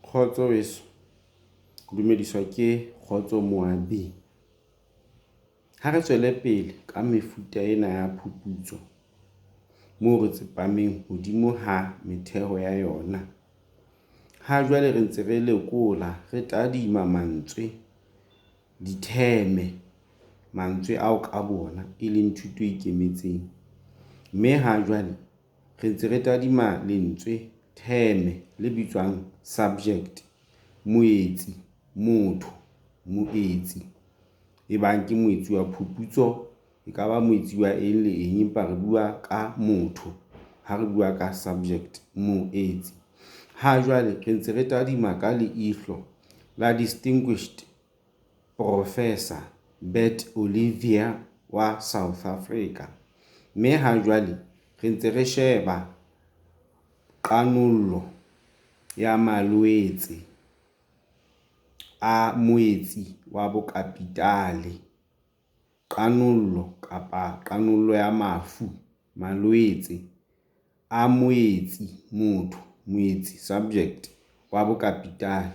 Kgotso weso, o dumediswa ke Kgotso Moabi. Ha re tswele pele ka mefuta ena ya phuputso moo re tsepameng hodimo ha metheo ya yona. Ha jwale re ntse re lekola, re tadima mantswe, ditheme, mantswe ao ka boona e leng thuto e ikemetseng. Mme ha jwale re ntse re tadima lentswe, theme, le bitswang subject, moetsi, motho, moetsi. Ebang ke moetsi wa phuputso, e ka ba moetsi wa eng le eng, empa re bua ka motho ha re bua ka subject, moetsi. Ha jwale re ntse re tadima ka leihlo la distinguished Professor Bert Olivier wa South Africa. Mme ha jwale re ntse re sheba qanollo ya malwetse a moetsi wa bokapitale. Qanollo kapa qanollo ya mafu, malwetse a moetsi, motho, moetsi, subject, wa bokapitale.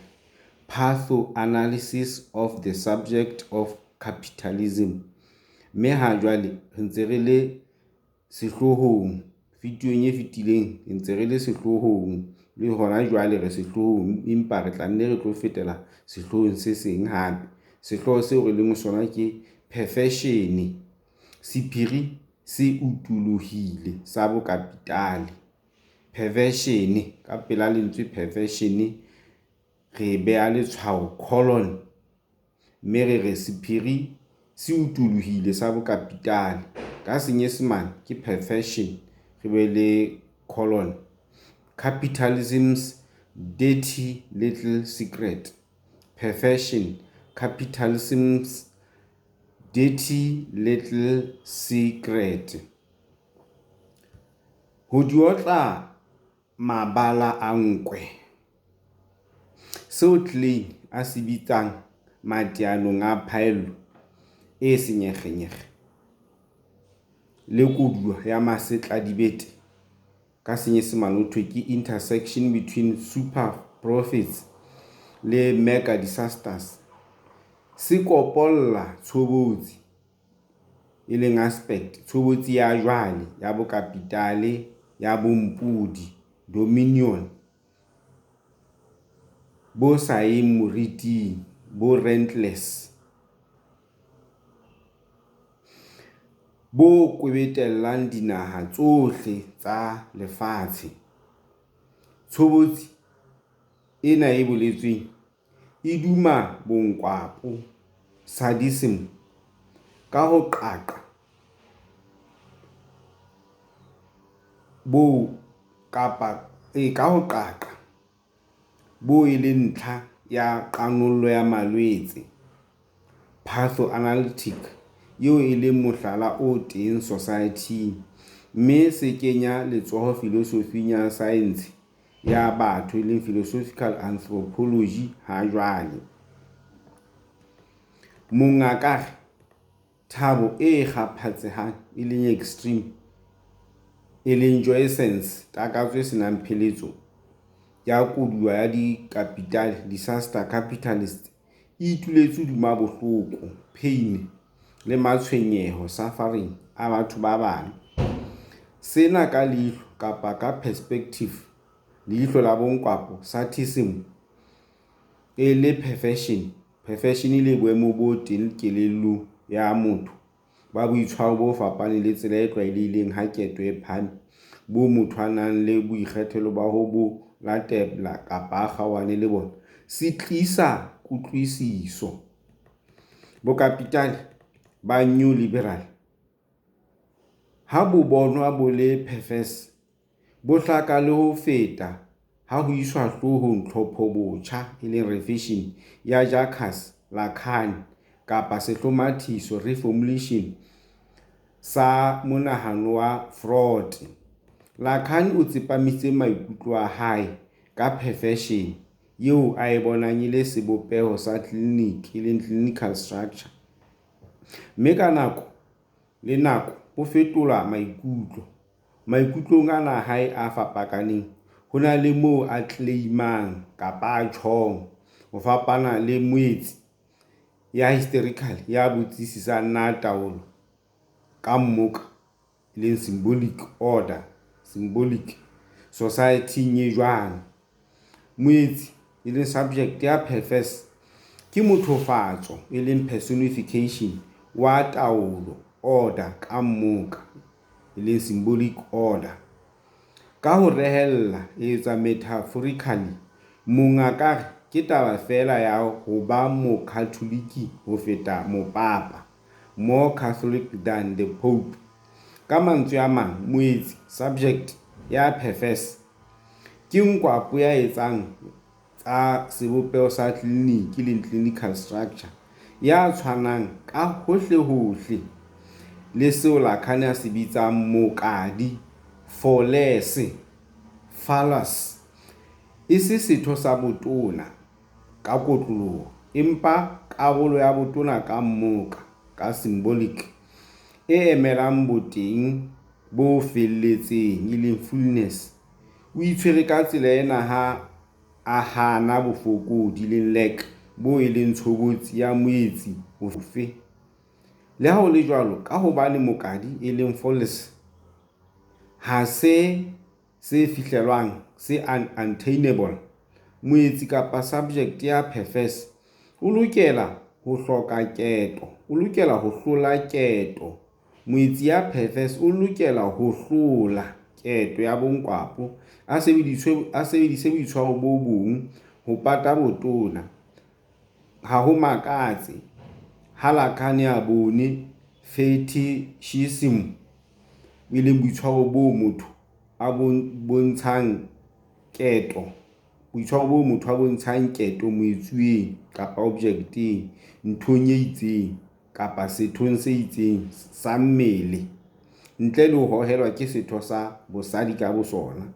Pathoanalysis of the subject of capitalism. Mme ha jwale re ntse re le sehloohong, videong e fetileng re ntse re le sehloohong le hona jwale re sehloohong, empa re tla nne re tlo fetela sehloohong se seng hape. Sehlooho seo re leng ho sona ke perfection, sephiri se utolohile sa bokapitale. Perversion, ka pela lentswe perversion re beha letshwao colon, mme re re sephiri se utolohile sa bokapitale. Ka senyesemane ke perfection, re be le colon. Capitalism's dirty little secret. Perfection, capitalism's dirty little secret. Ho di otla mabala a nkwe. Seo Klein a se bitsang mateanong a phaello e senyekgenyekge le koduwa ya masetladibete, ka senyesemane ho thwe ke intersection between super profits le mega disasters, se kopolla tshobotsi, e leng aspect, tshobotsi ya jwale ya bokapitale ya bompodi, dominion, bo sa yeng moriting, bo rentless, bo kwebetellang dinaha tsohle tsa lefatshe. Tshobotsi ena e boletsweng e duma bonkwapo, sadism, ka ho qaqa boo e leng ntlha ya qanollo ya malwetse, pathoanalytic, eo e leng mohlala o teng sosaething, mme se kenya letsoho filosofing ya saense ya batho, philosophical anthropology, hajwale. Monga ka re, thabo e kgaphatsehang, e leng extreme, e leng jouissance, takatso e se nang pheletso, ya koduwa ya dikapitale, disaster capitalists, e ituletse hodima bohloko, pain, le matshwenyeho, suffering, a batho ba bang. Sena ka leihlo kapa ka perspective, leihlo la bonkwapo, sadism, e le perversion, perversion e le boemo bo teng kelellong ya motho ba boitshwaro bo fapaneng le tsela e tlwaelehileng ha keto e phahame, boo motho a nang le boikgethelo ba ho bo latela kapa a kgaohane le bona, se tlisa kutlwisiso. Bokapitale ba neoliberal ha bo bonwa bo le perverse, bo hlaka le ho feta ha ho iswa hloohong tlhophollo-botjha, revision, ya Jacques Lacan kapa sehlomathiso, reformulation, sa monahano wa Freud. Lacan o tsepamisitse maikutlo a hae ka perversion eo a e bonang e le sebopeho sa tleliniki, clinical structure, mme ka nako le nako o fetola maikutlo. Maikutlong ana a hae a fapakaneng. Ho na le moo a claim-ang kapa a tjhong ho fapana le moetsi ya hysterical ya botsisisang na taolo ka mmoka, e leng symbolic order, symbolic society-eng e jwang. Moetsi, e leng subject ya perverse, ke mothofatso, e leng personification, wa taolo, order, ka mmoka, e leng symbolic order. Ka ho rehella etsa metaphorically, monga ka re ke taba feela ya ho ba Mokhatholike ho feta mopapa, more catholic than the pope. Ka mantswe a mang, moetsi, subject, ya perverse ke nkwapo ya etsang tsa sebopeho sa tleliniki, e leng clinical structure, ya tshwanang ka hohlehohle le seo Lacan a se bitsang mokadi, folese, phallus, e se setho sa botona ka kotloloho, empa karolo ya botona ka mmoka, ka symbolic, e emelang boteng bo felletseng, e leng fullness. O itshwere ka tsela ena ha a hana bofokodi, e leng lack, boo e leng tshobotsi ya moetsi ofe. Le ha ho le jwalo, ka hobane mokadi, e leng phallus, ha se se fihlellwang, se unattainable, moetsi kapa subject ya perverse o lokela ho hlola keto. Moetsi ya perverse o lokela ho hlola keto ya bonkwapo, a sebedise boitshwaro bo bong ho pata botona. Ha ho makatse ha Lacan a bone fetishism e leng boitshwaro boo motho a bontshang keto moetsuweng kapa object-eng, nthong e itseng kapa sethong se itseng sa mmele, ntle le ho hohelwa ke setho sa bosadi ka bosona,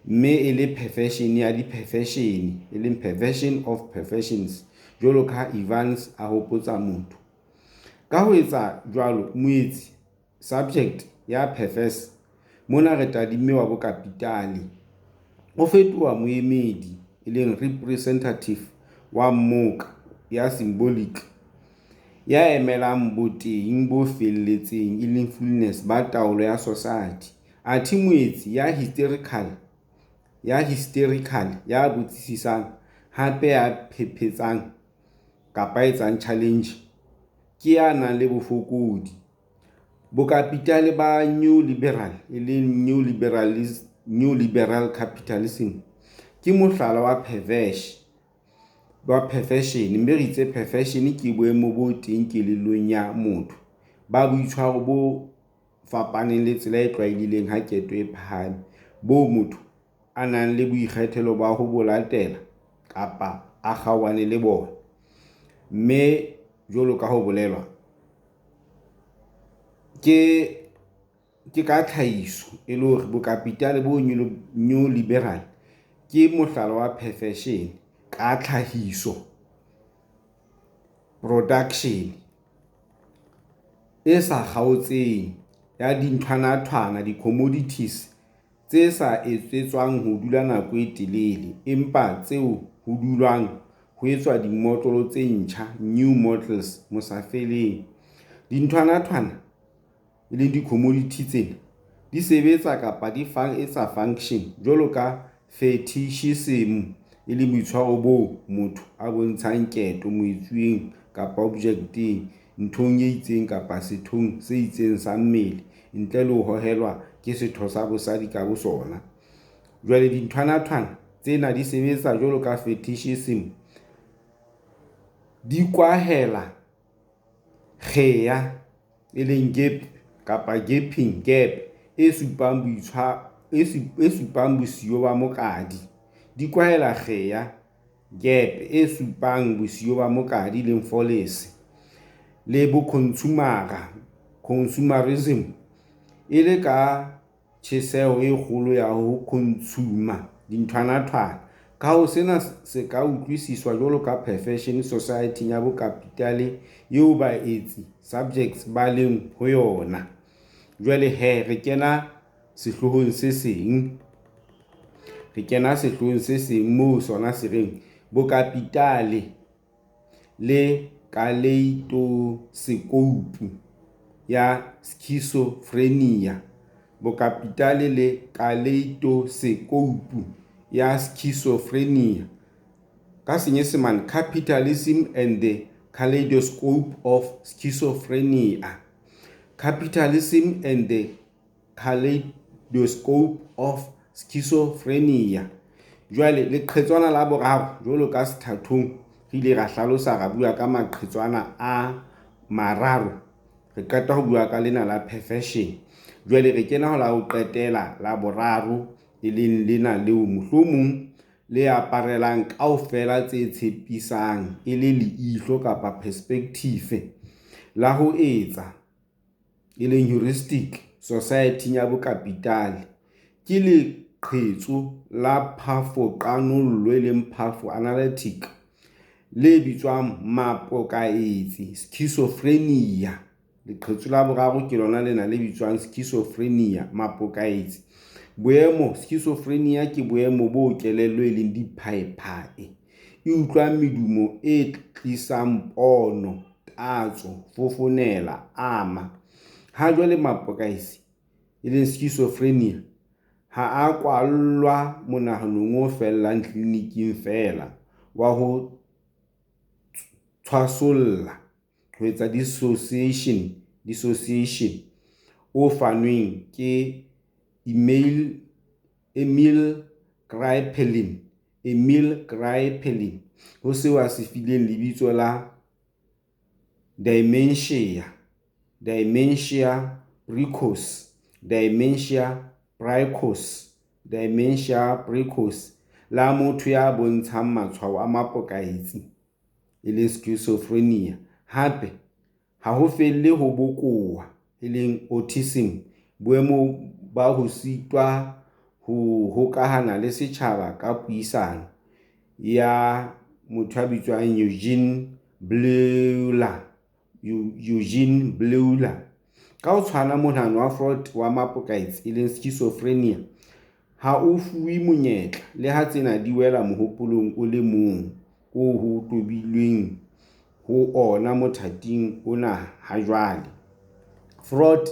mme e le perversion ya diperversion, e leng perversion of perversions, jwalo ka ha Evans a hopotsa motho. Ka ho etsa jwalo, moetsi, subject, ya perverse, mona re tadimme wa bokapitale, o fetoha moemedi, e leng representative, wa mmoka ya symbolic, ya emelang boteng bo felletseng, e leng fullness, ba taolo ya sosaety. Athe moetsi ya hysterical, ya botsisisang, hape ya phephetsang kapa ya etsang challenge, ke ya nang le bofokodi. Bokapitale ba neoliberal, e leng neoliberal capitalism, ke mohlala wa perversion, mme re itse perversion ke boemo bo teng kelellong ya motho ba boitshwaro bo fapaneng le tsela e tlwaelehileng ha keto e phahame, boo motho a nang le boikgethelo ba ho bo latela kapa a kgaohane le bona, mme jwalo ka ha ho bolelwa, ke ka tlhahiso e le hore bokapitale bo neoliberal ke mohlala wa perversion ka tlhahiso, production, e sa kgaotseng ya dinthwanthwana, di-commodities, tse sa etsetswang ho dula nako e telele, empa tseo ho dulwang ho etswa dimotlolo tse ntjha, new models, mosafeleng. Dinthwanthwana, e leng di-commodity tsena, di sebetsa kapa di etsa function jwalo ka fetishism, e leng boitshwaro boo motho a bontshang keto moetsuweng kapa object-eng, nthong e itseng kapa sethong se itseng sa mmele, ntle le ho hohelwa ke setho sa bosadi ka bosona. Jwale dinthwanthwana tsena di sebetsa jwalo ka fetishism, di kwahela kgea, e leng gap kapa gaping gap, e supang bosiyo ba mokadi. Di kwahela kgea, gap, e supang bosiyo ba mokadi, e leng false, le bokhonsumara, consumerism, e le ka tjheseho e kgolo ya ho khonsuma dinthwanthwana. Ka hoo, sena se ka utlwisiswa jwalo ka perversion sosaething ya bokapitale eo baetsi, subjects, ba leng ho yona. Jwale he, re kena sehloohong se seng. Re kena sehloohong se seng moo sona se reng Bokapitale le Kaleitosekoupu ya Skisofrenia. Bokapitale le Kaleitosekoupu ya Skisofrenia. Ka Senyesemane, Capitalism and the Kaleidoscope of Schizophrenia. Capitalism and the Kaleidoscope of Schizophrenia. Jwale leqhetswana la boraro jwalo ka sethathong re ile ra hlalosa ra bua ka maqhetswana a mararo. Re qeta ho bua ka lena la perfection. Jwale re kena ho la ho qetela la boraro e leng lena leo mohlomong le aparelang kaofela tse tshepisang e le leihlo kapa perspective la ho etsa, e leng heuristic society-eng ya bokapitale. Ke leqhetso la phafoqanollo e leng phafo-analytic le bitswang mapokaetsi, schizophrenia. Leqhetso la boraro ke lona lena le bitswang schizophrenia, mapokaetsi. Boemo schizophrenia ke boemo bo kelello e leng diphaephae, e utlwang medumo e tlisang pono, tatso, fofonela, ama. Ha jwale mapokaetsi e leng schizophrenia ha a kwallwa monahanong o fellang tleliniking feela wa ho tshwasolla ho etsa dissociation o fanweng ke Emil Kraepelin ho seo a se fileng lebitso la dementia praecox la motho ya bontshang matshwao a mapokaetsi e leng schizophrenia. Hape ha ho felle ho bokowa e leng autism, boemo ba ho sitwa ho hokahana le setjhaba ka puisano ya motho ya bitswang Eugene Bleuler. Ka ho tshwana, monahano wa Freud wa mapokaetsi e leng schizophrenia ha o fuwe monyetla le ha tsena di wela mohopolong o le mong oo ho tobilweng ho ona mothating ona hajwale. Freud,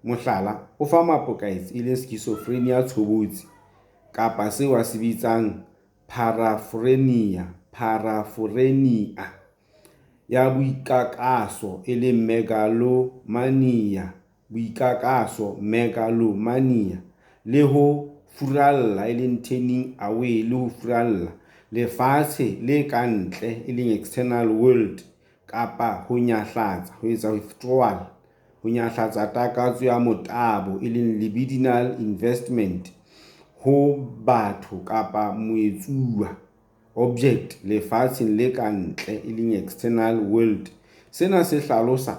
mohlala, o fa mapokaetsi e leng schizophrenia tshobotsi kapa seo a se bitsang parafrenia ya boikakaso e leng megalomania, le ho furalla e leng turning away le ho furalla lefatshe le ka ntle e leng external world kapa ho nyahlatsa ho etsa withdrawal, ho nyahlatsa takatso ya motabo e leng libidinal investment ho batho kapa moetsuwa, object, lefatsheng le ka ntle e leng external world. Sena se hlalosa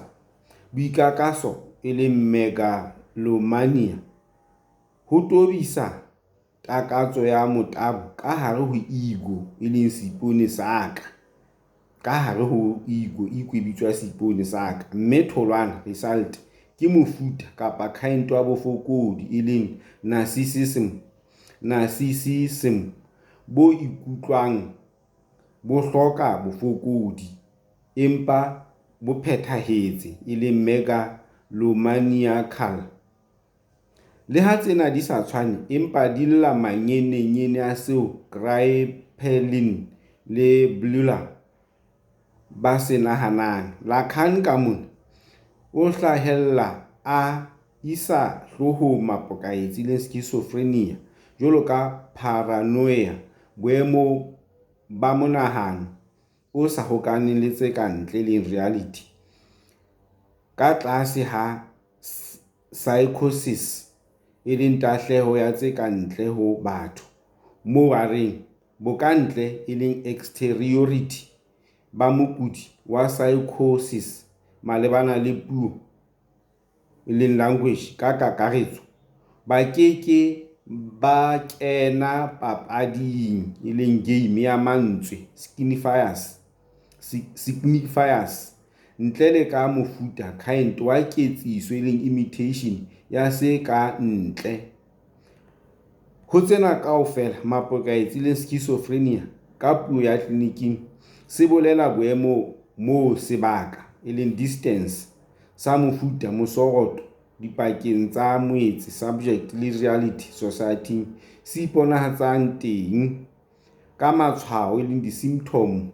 boikakaso e leng megalomania, ho tobisa takatso ya motabo ka hare ho ego e leng seipone sa ka, ka hare ho ego, ego e bitswa seipone sa ka, mme tholwana, result, ke mofuta kapa kind wa bofokodi e leng narcissism bo ikutlwang bo hloka bofokodi empa bo phethahetse e leng megalomaniacal. Le ha tsena di sa tshwane, empa di lla mangenengene a seo Kraepelin le Bleuler ba se nahanang. Lacan ka mona o hlahella a isa hloohong mapokaetsi le schizophrenia jwalo ka paranoia, boemo ba monahano o sa hokahaneng le tse ka ntle e leng reality, ka tlase ho psychosis e leng tahleho ya tse ka ntle ho batho, moo a reng, bokantle e leng exteriority ba mokudi wa saekhosis malebana le puo e leng language ka kakaretso, ba ke ke ba kena papading e leng game ya mantswe signifiers, ntle le ka mofuta kind wa ketsiso e leng imitation ya se ka ntle. Ho tsena kaofela, mapokaetsi, e leng schizophrenia ka puo ya tleliniking, se bolela boemo moo sebaka, e leng distance, sa mofuta, mosoroto, dipakeng tsa moetsi, subject, le reality, society, se iponahatsang teng ka matshwao, e leng disymptoms,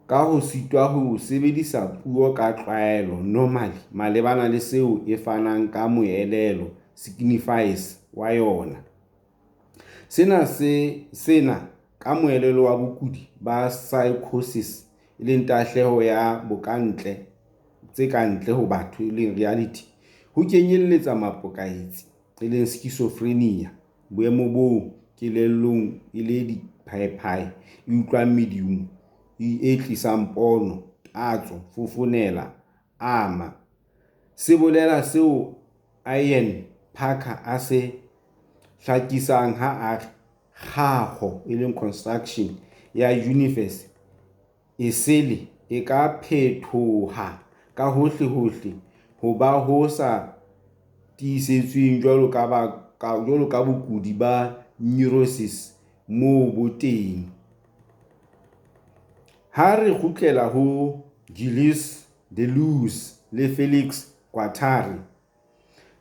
ka ho sitwa ho sebedisa puo ka tlwaelo, normally, malebana le seo e fanang ka moelelo, signifies, wa yona. Sena ka moelelo wa bokudi ba saekhosis, e leng tahleho ya tse kantle ho batho, e leng reality, ho kenyelletsa mapokaetsi, e leng schizophrenia, boemo boo kelello e leng diphaephae e utlwang medumo e tlisang pono, tatso, fofonela, ama. Se bolela seo Ian Parker a se hlakisang ha a re, kgaho, e leng construction, ya univese esele e ka phethoha ka hohlehohle ho ba ho sa tiisetsweng jwalo ka bokudi ba neurosis moo bo teng. Ha re kgutlela ho Gilles Deleuze le Félix Guattari,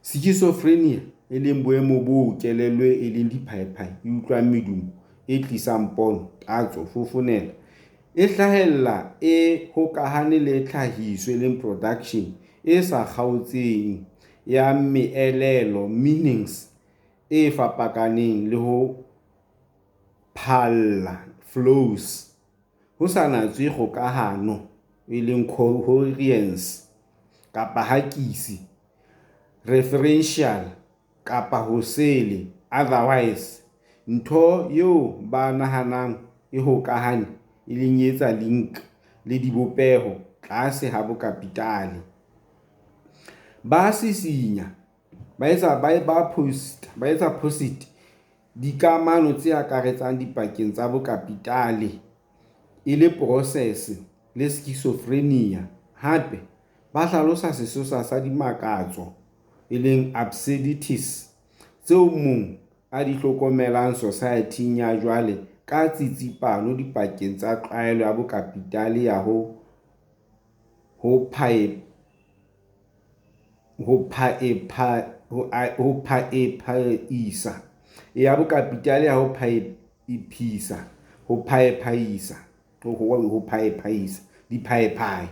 schizophrenia, e leng boemo boo kelello e leng diphaephae e utlwang medumo e tlisang pono, tatso, fofonela, e hlahella e hokahane le tlhahiso, e leng production, e sa kgaotseng ya meelelo, meanings, e fapakaneng le ho phalla, flows, ho sa natswe kgokahano, e leng coherence, kapa hakisi, referential, kapa hosele, otherwise, ntho eo ba nahanang e hokahane, e leng e etsa link, le dibopeho tlase ha bokapitale. Ba sisinya, ba etsa posit, dikamano tse akaretsang dipakeng tsa bokapitale e le porosese le schizophrenia, hape ba hlalosa sesosa sa dimakatso, e leng absurdities, tseo mong a di hlokomelang sosaething ya jwale ka tsitsipano dipakeng tsa tlwaelo ya bokapitale ya ho phaephaisa diphaephae.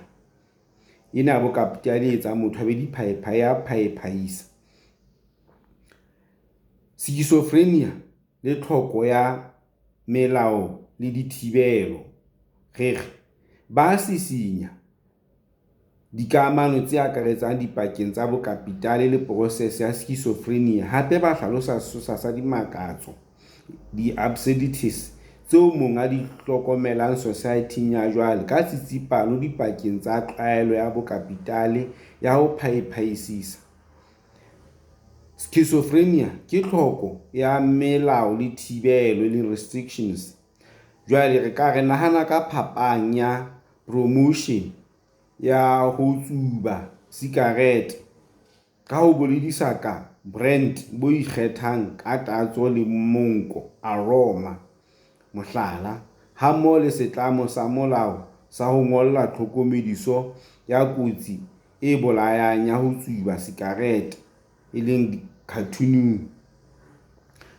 Ena ya bokapitale e etsang motho a be diphaephae ya phaephaisa. Schizophrenia le tlhoko ya melao le dithibelo. Re re, ba sisinya dikamano tse akaretsang dipakeng tsa bokapitale le porosese ya schizophrenia, hape ba hlalosa sesosa sa dimakatso, di-absurdities, tseo mong a di hlokomelang sosaething ya jwale ka tsitsipano dipakeng tsa tlwaelo ya bokapitale ya ho phaephaisisa. Schizophrenia ke tlhoko ya melao le thibelo, e leng restrictions. Jwale re ka re nahana ka phapang ya promotion ya ho tsuba sikarete ka ho boledisa ka brand bo ikgethang ka tatso le monko, aroma, mohlala, hammoho le setlamo sa molao sa ho ngolla tlhokomediso ya kotsi e bolayang ya ho tsuba sikarete, e leng dikhathunung.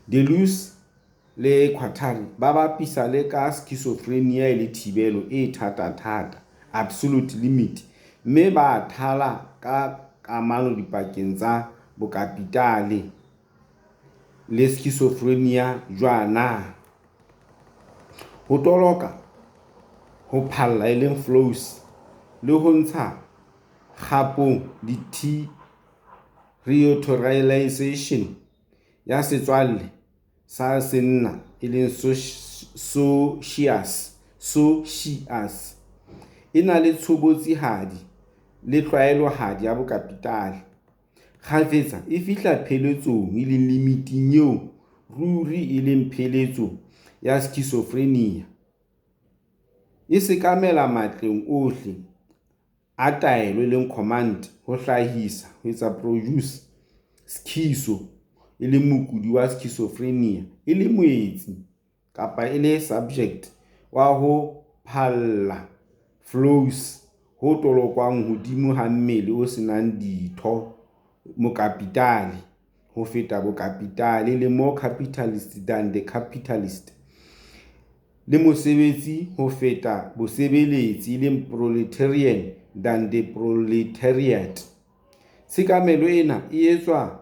Deleuze le Guattari ba bapisa le ka schizophrenia e le thibelo e thatathata, absolute limit, mme ba thala ka kamano dipakeng tsa bokapitale le schizophrenia jwana. Ho toloka ho phalla, e leng flows, le ho ntsha kgapong, deterritorialisation, ya setswalle sa senna, e leng socius, e na le tshobotsihadi le tlwaelohadi ya bokapitale, kgafetsa e fihla pheletsong, e leng limiting, eo ruri e leng pheletso ya schizophrenia. E sekamela matleng ohle a taelo, e leng command, ho hlahisa, ho etsa produce, schizo. e leng mokudi wa schizophrenia, e le moetsi kapa e le subject wa ho phalla, flows, ho tolokwang hodimo ha mmele o se nang ditho, mokapitale ho feta bokapitale, e leng more capitalist than the capitalist, le mosebetsi ho feta bosebeletsi, e leng proletarian than the proletariat. Tshekamelo ena e etswa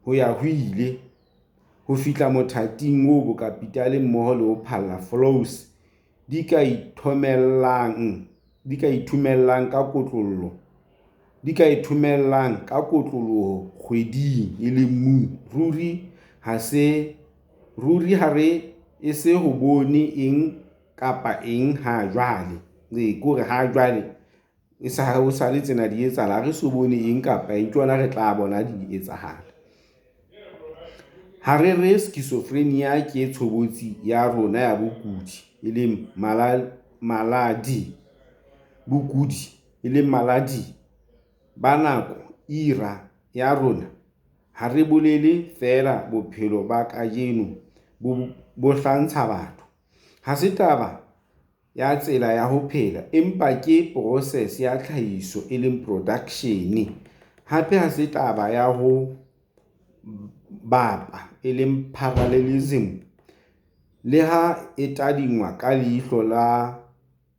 ho-ya-ho-ile ho fihla mothating oo bokapitale mmoho le ho phalla, flows, di ka ithomellang ka kotloloho kgweding, e leng moon. Ruri ha re eso ho bone eng kapa eng hajwale. Ee, ke hore ha jwale haesale tsena di etsahala, ha re so bone eng kapa eng, ke hona re tla bona di etsahala. Ha re re schizophrenia ke tshobotsi ya rona ya bokudi, e leng malady, bokudi, e leng malady, ba nako, era, ya rona, ha re bolele feela bophelo ba kajeno bo hlantsha batho. Ha se taba ya tsela ya ho phela, empa ke porosese ya tlhahiso, e leng production. Hape ha se taba ya ho bapa, e leng parallelism, le ha e tadingwa ka leihlo la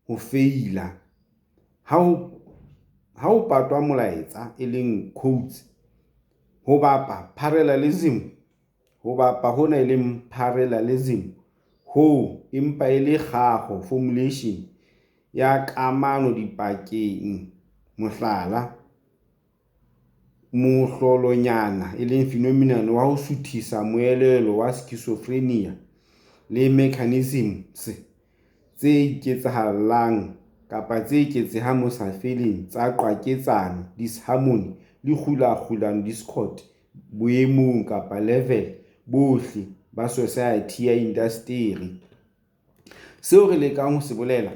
ho feila. Ha ho patwa molaetsa, e leng codes, ho bapa, parallelism, ho bapa hona, e leng parallelism, hoo empa e le kgapo, formulation, ya kamano dipakeng mohlala, mohlolonyana, e leng phenomenon wa ho suthisa moelelo wa schizophrenia le mechanisms tse iketsahallang kapa tse eketsehang ho sa feleng tsa qwaketsano, disharmony, le kgulakgulano, discord, boemong kapa level, bohle ba sosaethe ya indasteri. Seo re lekang ho se bolela,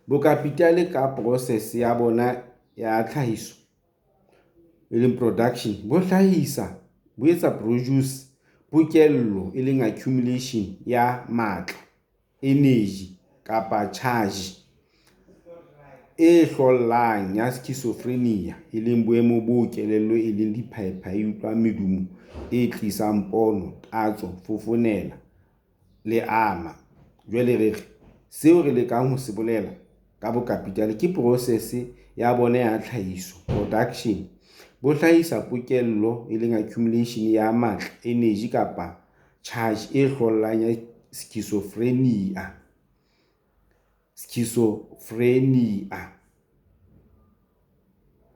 bokapitale ka porosese ya bona ya tlhahiso, e leng production, bo hlahisa, bo etsa produce, pokello, e leng accumulation, ya matla, eneji kapa tjhaje, e hlollang ya schizophrenia, e leng boemo boo kelello e leng diphaephae e utlwang medumo e tlisang pono, tatso, fofonela, leama. Jwale re re seo re lekang ho se bolela ka bokapitale ke porosese ya bona ya tlhahiso, production, bo hlahisa pokello, e leng accumulation, ya matla, eneji kapa tjhaje, e hlollang ya schizophrenia.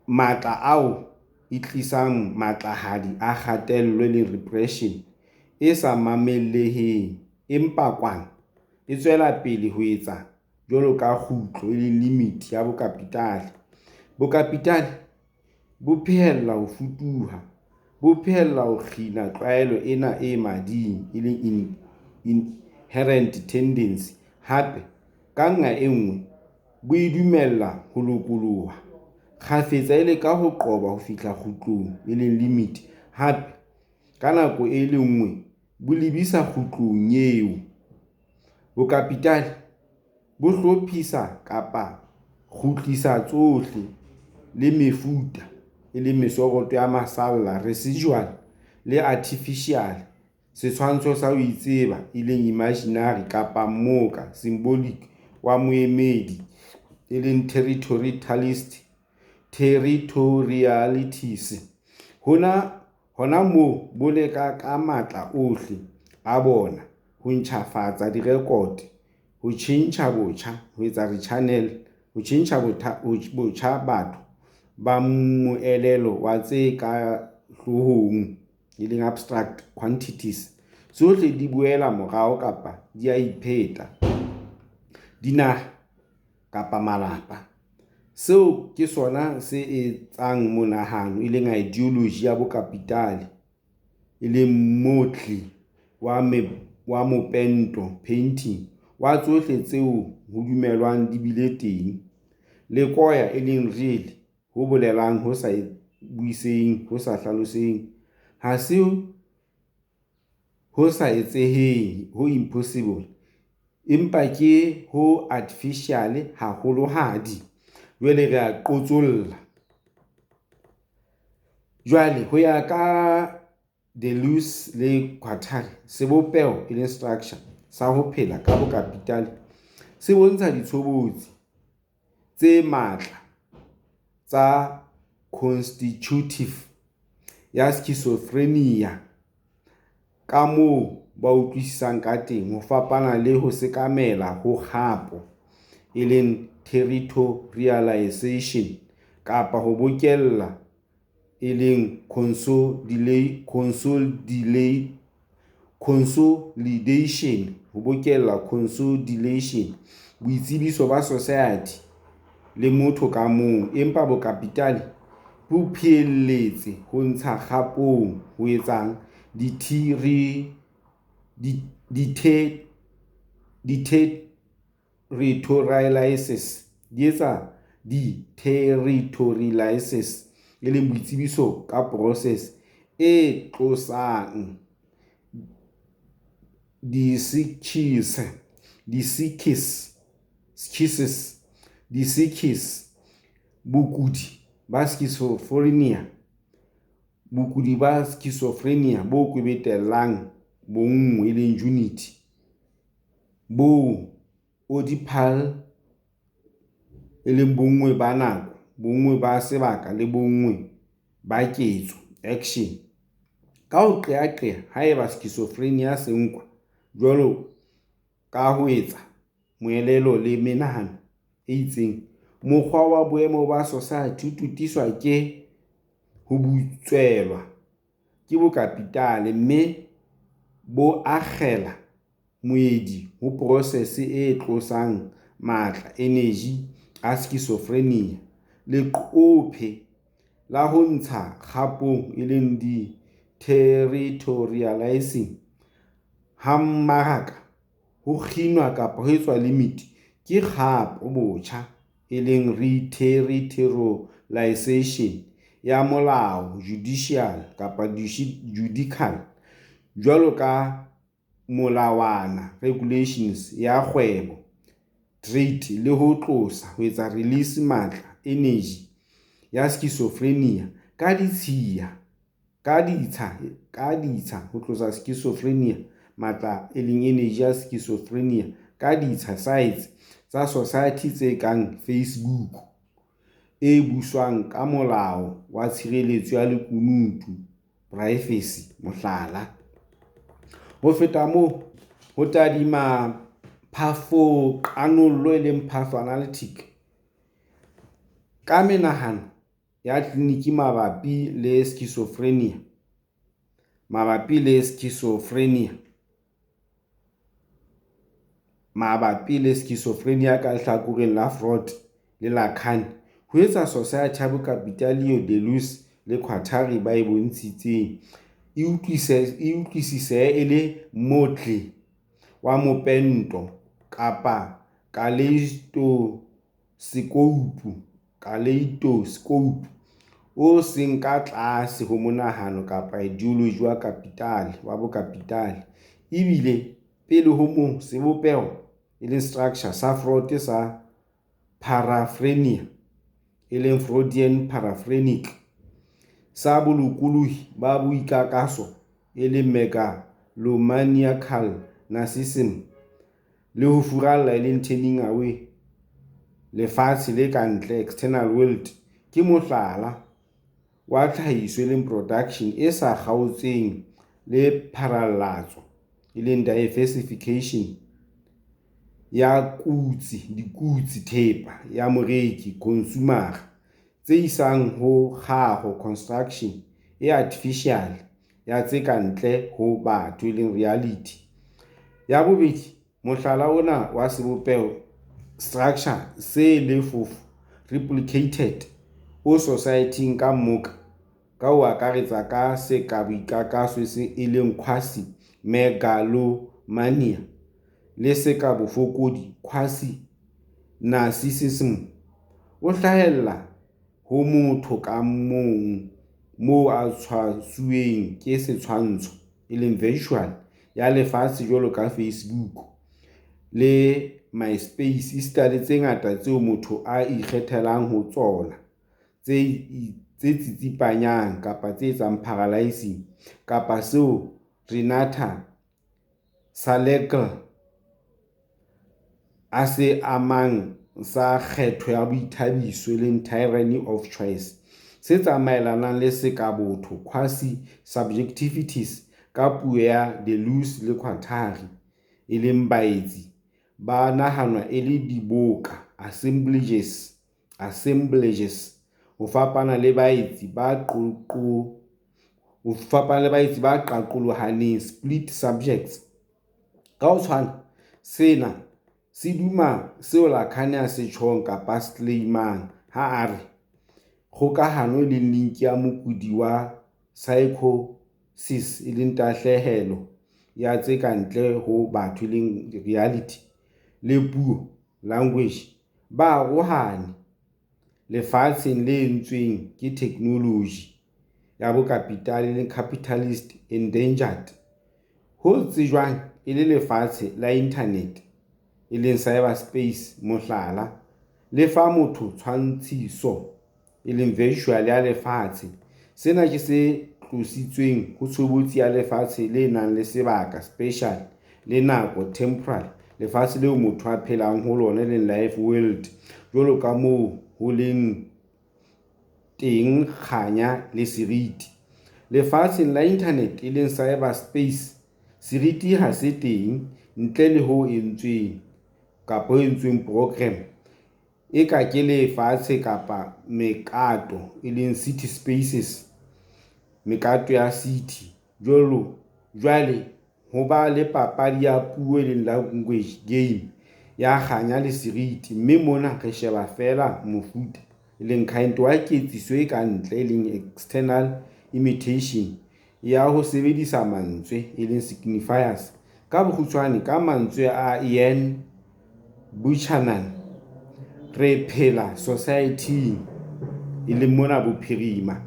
Matla ao e tlisang matlahadi a kgatello, e leng repression, e sa mamelleheng, empa kwana e tswela pele ho etsa jwalo ka kgutlo, e leng limit, ya bokapitale. Bokapitale bo phehella ho futuha, bo phehella ho kgina tlwaelo ena e mading, e leng inherent tendency, hape ka nqa e nngwe bo e dumella ho lokoloha, kgafetsa e leka ho qoba ho fihla kgutlong, e leng limit, hape ka nako e le nngwe bo lebisa kgutlong eo. Bokapitale bo hlophisa kapa kgutlisa tsohle le mefuta, e leng mesoroto ya masalla, residual, le artificial, setshwantsho sa ho itseba, e leng imaginary, kapa mmoka, symbolic, wa moemedi, e leng territorialities. Hona moo bo leka ka matla ohle a bona ho ntjhafatsa direkoto, ho tjhentjha botjha, ho etsa rechannel, ho tjhentjha botjha batho ba moelelo wa tse ka sehloohong, e leng abstract quantities. Tsohle di boela morao kapa di a ipheta, dinaha kapa malapa. Seo ke sona se etsang monahano, e leng ideology, ya bokapitale, e leng motli wa mopento, painting, wa tsohle tseo ho dumelwang di bile teng. Lekoya, e leng Real, ho bolelang ho sa buiseheng, ho sa hlaloseheng. Ha se. Ho sa etseheng, ho impossible, empa ke ho artificial haholohadi. Jwale re a qotsolla. Jwale ho ya ka Deleuze le Guattari, sebopeho, e leng structure, sa ho phela ka bokapitale se bontsha ditshobotsi tse matla tsa constitutive ya schizophrenia, kamoo ba utlwisisang kateng, ho fapana le ho sekamela ho kgapo, e leng territorialisation, kapa ho bokella, e leng consolidation, boitsebiso ba sosaethi le motho ka mong, empa bokapitale bo pheelletse ho ntsha kgapong, ho etsa deterritorialisis, e leng boitsebiso ka porosese e tlosang di-schisis, bokudi ba schizophrenia bo kwebetellang bonngwe, unity, bo-oedipal, bonngwe ba nako, bonngwe ba sebaka le bonngwe ba ketso, action. Ka ho qeaqea haeba schizophrenia se nkwa jwalo ka ho etsa moelelo le menahano e itseng, mokgwa wa boemo ba sosaethi o totiswa ke ho butswellwa ke bokapitale, mme bo akgela moedi ho porosese e tlosang matla, energy, a schizophrenia. Leqoophe la ho ntsha kgapong, e leng deterritorialising, ha mmaraka ho kginwa kapa ho etswa limit ke kgapo botjha, e leng reterritorialisation, ya molao, judicial, jwalo ka melawana, regulations, ya kgwebo, trade, le ho tlosa, ho etsa release, matla, energy, ya schizophrenia ka ditsha ho tlosa schizophrenia matla, e leng energy, ya schizophrenia ka ditsha, sites, tsa sosaethi tse kang Facebook, e buswang ka molao wa tshireletso ya lekunutu, privacy, mohlala. Ho feta moo, ho tadima phafoqanollo, e leng pathoanalytic, ka menahano ya tleliniki mabapi le schizophrenia mabapi le schizophrenia mabapi le schizophrenia ka lehlakoreng la Freud le Lacan ho etsa sosaethi ya bokapitale eo Deleuze le Guattari ba e bontshitseng e utlwisisehe e le modle wa mopento kapa kaleitosekoupu o seng ka tlase ho monahano kapa aedioloji wa bokapitale, ebile pele ho moo, sebopeho, e leng structure, sa Freud sa paraphrenia, e leng Freudian paraphrenic, sa bolokolohi ba boikakaso, e leng megalomaniacal narcissism, le ho furalla, e leng turning away, lefatshe le ka ntle, external world, ke mohlala wa tlhahiso, e leng production, e sa kgaotseng le pharallatso, e leng diversification, ya dikotsi, thepa ya moreki, consumera, tse isang ho kgaho, construction, e artificiale ya tse ka ntle ho batho, e leng reality. Ya bobedi, mohlala ona wa sebopeho, structure, se lefofo, replicated, o sosaething ka ho akaretsa ka sekaboikakaso e leng quasi-megalomania le sekabofokodi quasi-narcissism, o hlahella ho motho ka mong moo a tshwasuweng ke setshwantsho, e leng virtual. ya lefatshe jwalo ka Facebook le MySpace esita le tse ngata tseo motho a ikgethelang ho tsona tse tsitsipanyang kapa tse etsang paralysing kapa seo Renata Salecl a se amang sa kgetho ya boithabiso, tyranny of choice, se tsamaelanang le sekabotho quasi-subjectivities ka puo ya Deleuze le Guattari, baetsi ba nahanwa e le diboka assemblages ho fapana le baetsi ba qaqolohaneng split subjects. Ka ho tshwana, sena se duma seo Lacan a se tjhong kapa a se tleleimang ha a re kgokahano, link, ya mokudi wa saekhosis, tahlehelo ya tse ka ntle ho batho, reality, le puo, language, ba arohane lefatsheng le entsweng ke theknoloji ya bokapitale, capitalist endangered, ho tsejwang e le lefatshe la inthanete, cyberspace, mohlala, le fa motho tshwantshiso, virtual, ya lefatshe. Sena ke se tlositsweng ho tshobotsi ya lefatshe le nang le sebaka, spatial, le nako, temporal, lefatshe leo motho a phelang ho lona, lifeworld, jwalo ka moo ho leng teng kganya le seriti. Lefatsheng la inthanete, cyberspace, seriti ha se teng ntle le ho entsweng, program, eka ke lefatshe kapa mekato, city spaces, mekato ya city. Jwale ho ba le papadi ya puo, language game, ya kganya le seriti, mme mona re sheba feela mofuta, kind, wa ketsiso e ka ntle, external imitation, ya ho sebedisa mantswe, signifiers. Ka bokgutshwane, ka mantswe a Ian Buchanan, re phela sosaething, mona bophirima,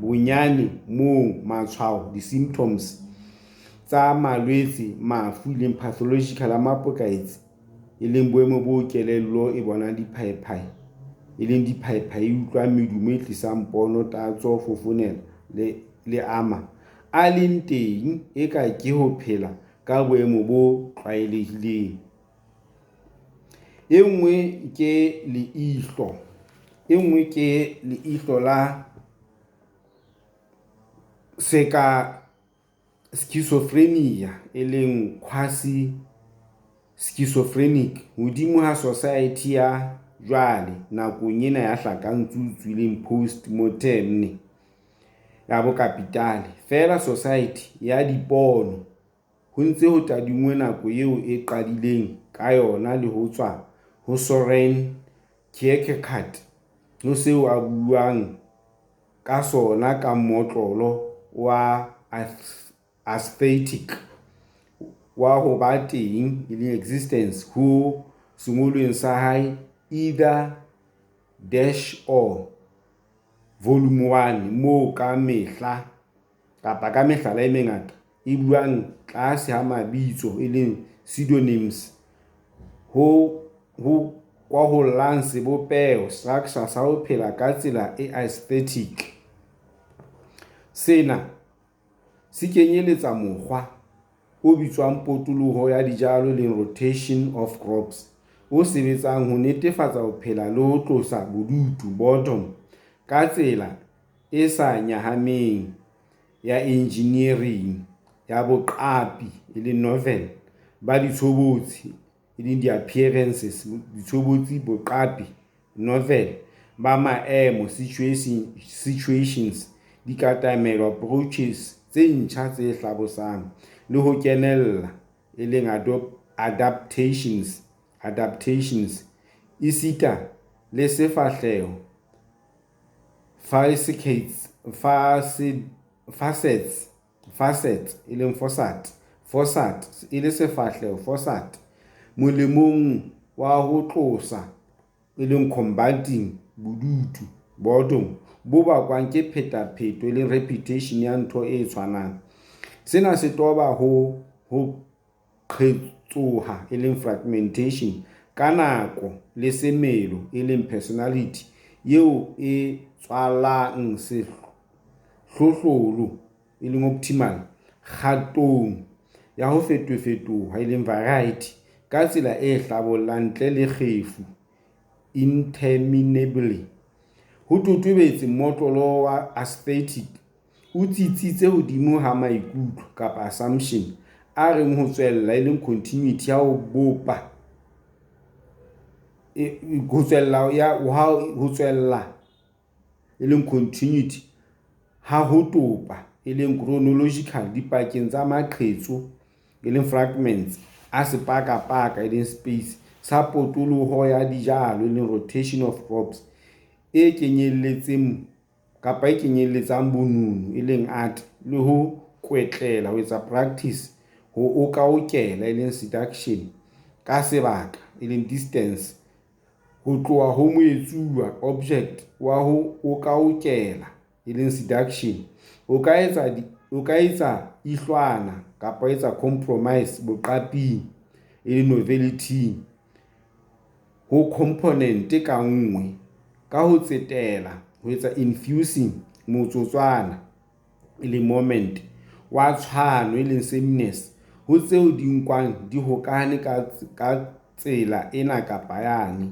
bonyane moo matshwao, di-symptoms, tsa malwetse, mafu, pathological, a mapokotsi, e leng boemo boo kelello e bonang diphaephae, e utlwang medumo, e tlisang pono, tatso, fofonela le a mang, a leng teng eka ke ho phela ka boemo bo tlwaelehileng. E nngwe ke leihlo la seka-schizophrenia quasi-schizophrenic hodimo ha sosaete ya jwale nakong ena ya hlaka-ntshuntshu postmoderne ya bokapitale, feela sosaete ya dipono ho ntse ho tadingwe nako eo e qadileng ka yona le ho tswa ho Soren Kierkegaard ho seo a buang ka sona ka mmotlolo wa aesthetic wa ho ba teng, existence, ho sengolweng sa hae Ether-Or, Volume 1 moo ka mehlala e mengata e buang tlase ha mabitso, pseudonyms, ho kwahollang sebopeho, structure, sa ho phela ka tsela e aesthetic. Sena se kenyeletsa mokgwa o bitswang potoloho ya dijalo, rotation of crops, o sebetsang ho netefatsa ho phela le ho tlosa bodutu, boredom, ka tsela e sa nyahameng, ya engineering, ya boqapi, novel, ba ditshobotsi, di-appearances, boqapi, novel, ba maemo, situations, dikatamelo, approaches, tse ntjha, tse hlabosang, le ho kenella, adaptations, esita le sefahleho, facets, molemong wa ho tlosa, combating, bodutu, boredom. bo bakwang ke phetapheto, e leng repetition, ya ntho e tshwanang. Sena se toba ho ho qhetsoha, e leng fragmentation, ka nako le semelo, e leng personality, eo e tswalang sehlohlolo, e leng optimal, kgatong ya ho fetofetoha, e leng variety, ka tsela e hlabollang ntle le kgefu, interminably. Ho totobetse mmotlolo wa aesthetic o tsitsitse hodima maikutlo kapa assumption a reng ho tswella, e leng continuity, ha ho bopa ho tswella, e leng continuity, ha ho topa, e leng chronological, dipakeng tsa maqhetso, e leng fragments, a sepakapaka, e leng space, sa potoloho ya dijalo, e leng rotation of crops, e kenyelletsang bonono, e leng art, le ho kwetlela, ho etsa practice, ho okaokela, e leng seduction, ka sebaka, e leng distance, ho tloha ho moetsuwa, object, wa ho okaokela, e leng seduction, o ka etsa ihlwana kapa wa etsa compromise boqaping, e leng novelty-ing, ho component ka nngwe ka ho tsetela, ho etsa infusing, motsotswana, e leng moment, wa tshwano, e leng sameness, ho tseo di nkwang di hokahane ka tsela ena kapa yane.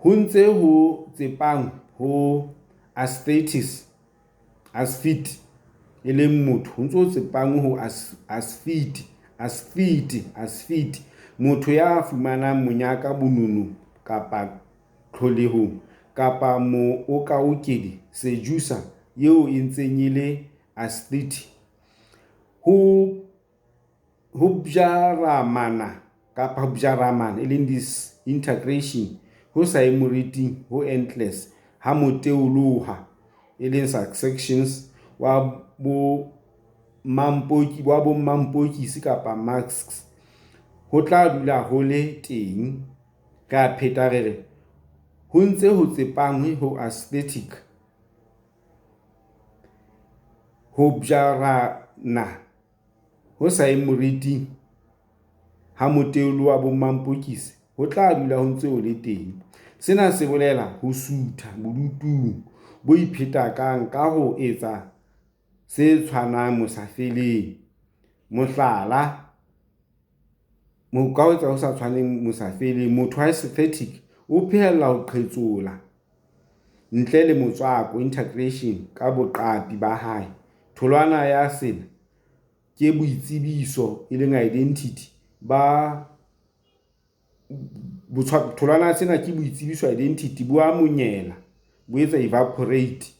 Ho ntse ho tsepangwe ho aesthete, e leng motho ho ntso tsepangwe ho aesthete, motho ya fumanang monyaka bononong kapa tlholehong, kapa mookaokedi, seducer, eo e ntseng e le aesthete. Ho ptjaramana, e leng disintegration, ho sa yeng moriting ho endless, ha moteoloha, e leng succession, wa bommampokisi kapa masks ho tla dula ho le teng. Re a pheta re re, ho ntse ho tsepangwe ho aesthetic, ho ptjarana ho sa yeng moriting ha moteolo wa bommampokisi ho tla dula ho ntse ho le teng. Sena se bolela ho sutha bodutung bo iphetakang ka ho etsa se tshwanang mosafeleng. Mohlala, ka ho etsa ho sa tshwaneng mosafeleng. Motho wa aesthetic o phehella ho qhetsola ntle le motswako, integration, ka boqapi ba hae. Tholwana ya sena ke boitsebiso, e leng identity, ba tholwana ya sena ke boitsebiso, identity, bo a monyela, bo etsa evaporate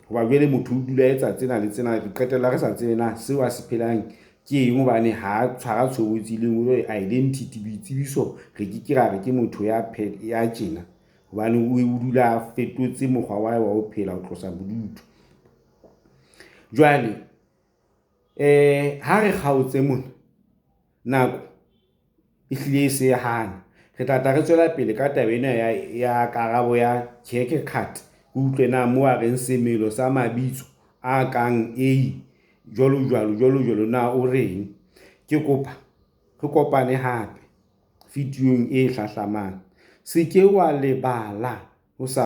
hoba jwale motho o dula a etsa tsena le tsena, re qetella re sa tsebe na seo a se phelang ke eng hobane ha a tshwara tshobotsi le nngwe. Identity, boitsebiso, re ke ke ra re ke motho ya ya tjena hobane o dula a fetotse mokgwa wa hae wa ho phela ho tlosa bodutu. Jwale ha re kgaotse mona, nako e hlile e se hana. Re tla tla re tswela pele ka taba ena ya karabo ya Kierkegaard. Re utlwe na moo a reng semelo sa mabitso a kang A jwalo jwalo jwalo jwalo na o reng. Ke kopa re kopane hape videong e hlahlamang. Se ke wa lebala ho sa.